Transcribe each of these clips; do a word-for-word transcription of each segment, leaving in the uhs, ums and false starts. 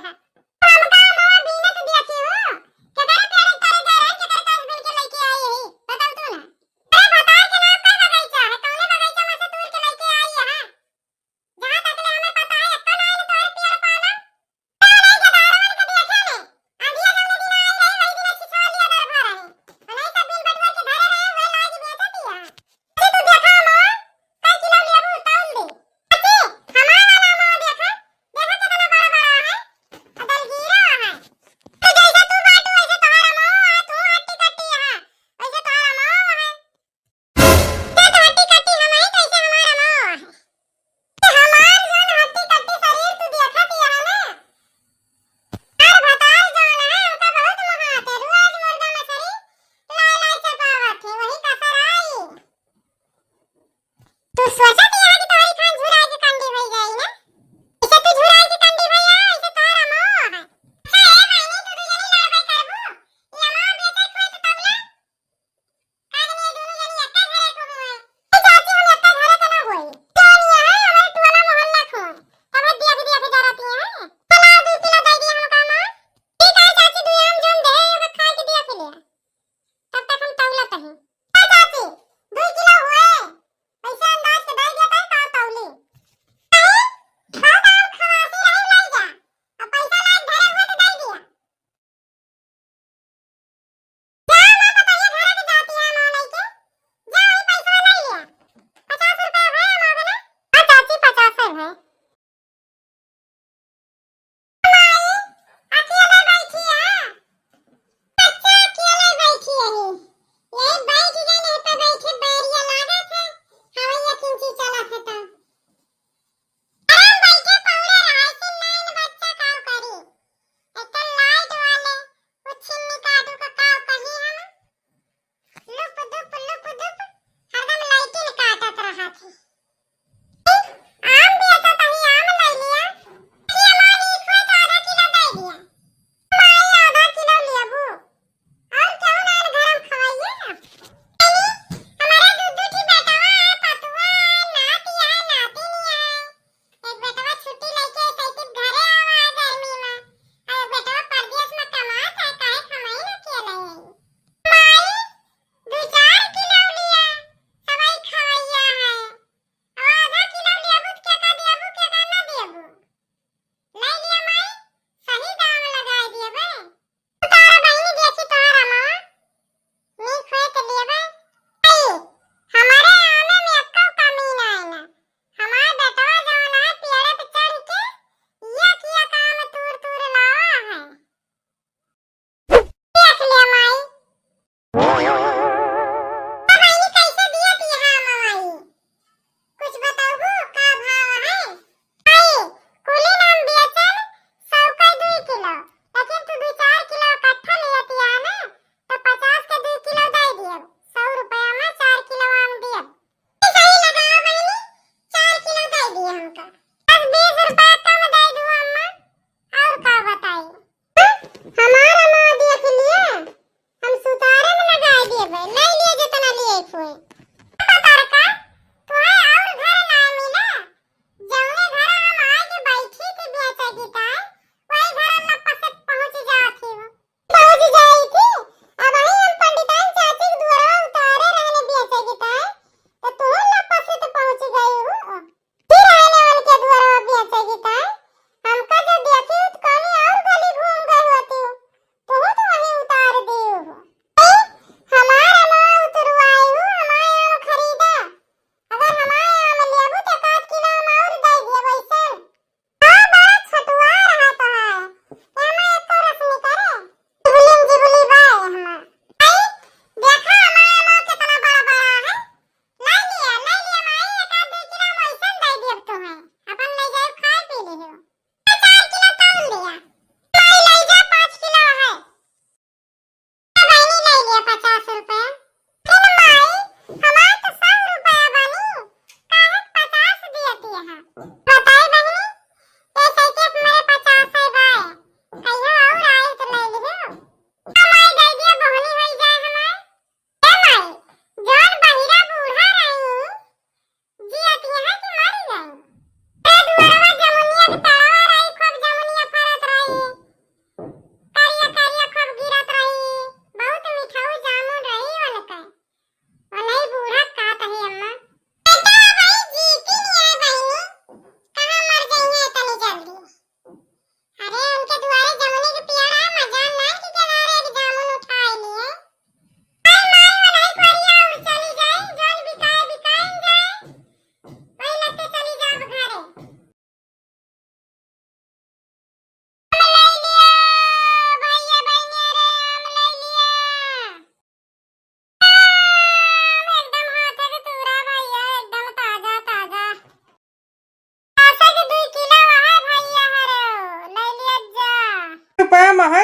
हमका अमवा बीनत देखी हो, केकरे पेड़ तरे गए रही, केकरे कास बिन के लइके आई ही, बताऊ तू ना। अरे भतार के नाम का बगीचा है, कौने बगीचा में से तूर के लइके आई है? जहाँ तक ले हमें पता है, एक्का नाई ने तोहरे पेड़ पाना। अरे जगाड़वन के देखे ने, आंधिया जौने दिन आई रही, वही दिन छिछोर लिया दर भर रही। और नहीं सब बिन बटुआ के धरे रहे, वही लाज बेचत दिया। अरे तू देखा अमवा, कै किलो लेबू, तौल दे। अरे, हमार वाला अमवा देखा, देखा कितना बड़ा बड़ा है। अब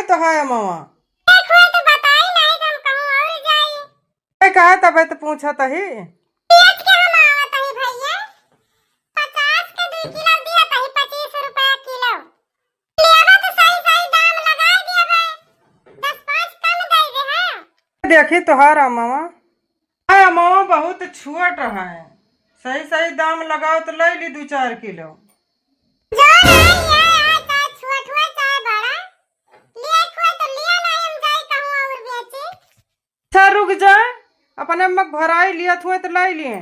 तो है अमवा। देखो, तो बताई नहीं, हम कहूँ और जाई। ए, कहा तबे तो पूछत ही। बेच के हम आवत ही भैया, पचास के दुई किलो दिया तही, पच्चीस रुपया किलो। लेबा तो सही सही दाम लगाई दिया भाई, दस पाँच कम दे दे, हाँ। देखी तोहार अमवा, आ अमवा बहुत छोट है, सही सही दाम लगाओ तो ले ली दो चार किलो। जो नहीं है, है चाहे छोट हुआ चाहे बड़ा, लिए हुआ तो लिया नहीं, हम जाई कहूँ और बेचे। अच्छा रुक जा, अपने अम्मा के भराई लियत हुए तो ले लिए।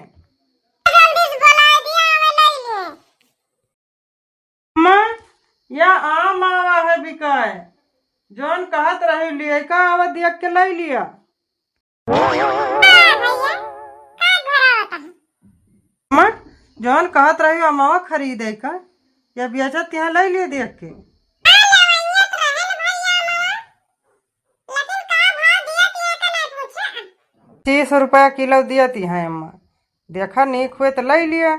जल्दी से बुलाई दिया, हमें ले लिए। अम्मा, या आम आवा है बिकाए, जौन कहत रही लिए का आवा देख के ले लिया। हाँ भैया, का घरावत है? अम्मा, जौन कहत रही अमावा खरीदे का, या बेचत यहाँ ले लिए देख के। तीस रुपया किलो दिया ती हैं अम्मा, देखा नीक हुए तो ले लिया,